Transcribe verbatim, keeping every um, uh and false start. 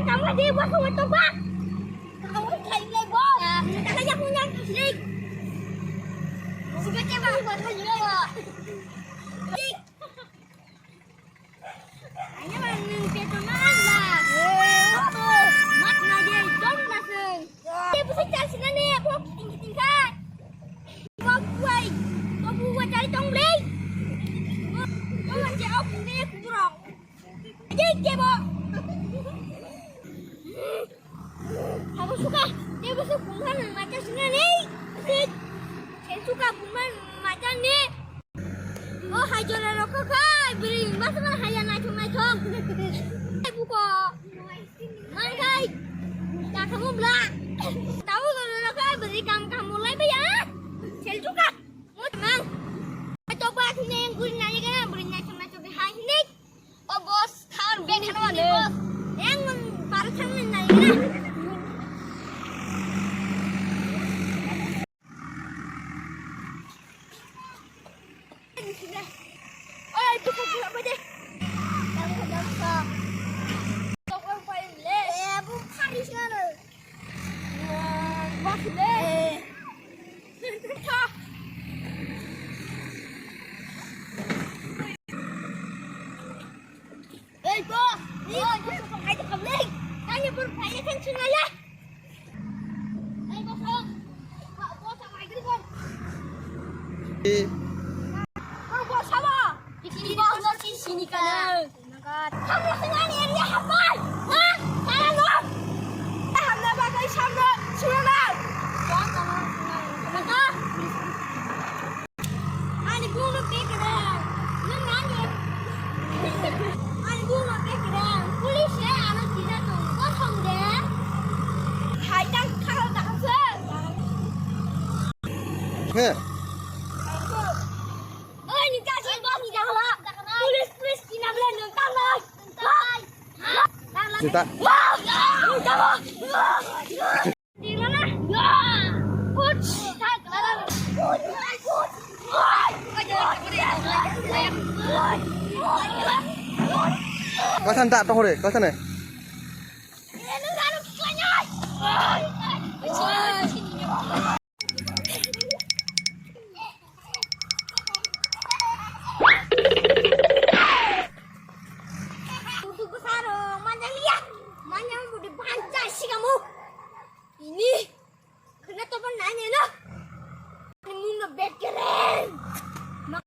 Tangma de bo ko to ba. Tangma khai le bo. Tangma ya punya sik. Sik ke ba ko khai le bo. Sik. Anya ba nung ke to na la. Mat na de jong na sung. Te bu sa chal sina ne bo kiting kiting ka. Bo kuai. Bo bu wa chal tong le. Bo wa je ok ne ku ro. Jai kebo. Habo suka, tebo su bungkha nang macha singa nei. Sen suka bungkha macha ne. O hai jora rokha khai, biri mas ma haya naithok naithok. Hai buko. Mang khai. Ta khamu bla. Tau jora rokha, biri kam kam mulai baya. Sen suka. Mut mang. Tok ba thine yang guri nai ga, biri naithok naithok hai hindik. O boss, than bag hano ane. Yang baru thang nai na. Oi, buka buka apa deh? Yang kedam sok. Sok orang paling le. Eh, bu hari sana. Wah, boss le. Eh. Ei, bo! Ei, bo! Ai, to kamle. Kanya bor phai kan chunga ya. Ei, bo, so. Bo, bo, sa mai gri bor. Eh. Bo, bo, sa ba. Kiki bo, no, si, sini kana. Hamla singani area hapai. Ha? Kana no. Hamla bagai samra, sumana. Mata. Ani buno pekra. Nang nani. Ani buno pekra. Police e ano tira to. Kosong de. Hai tang khalo tang se. He. Oi, ni kasi bos ni dah lah. Police, police, kina bela nang tang lah. Tang lah. Juta. Wah! Tang lah. Kasan tak tohore, kasan eh.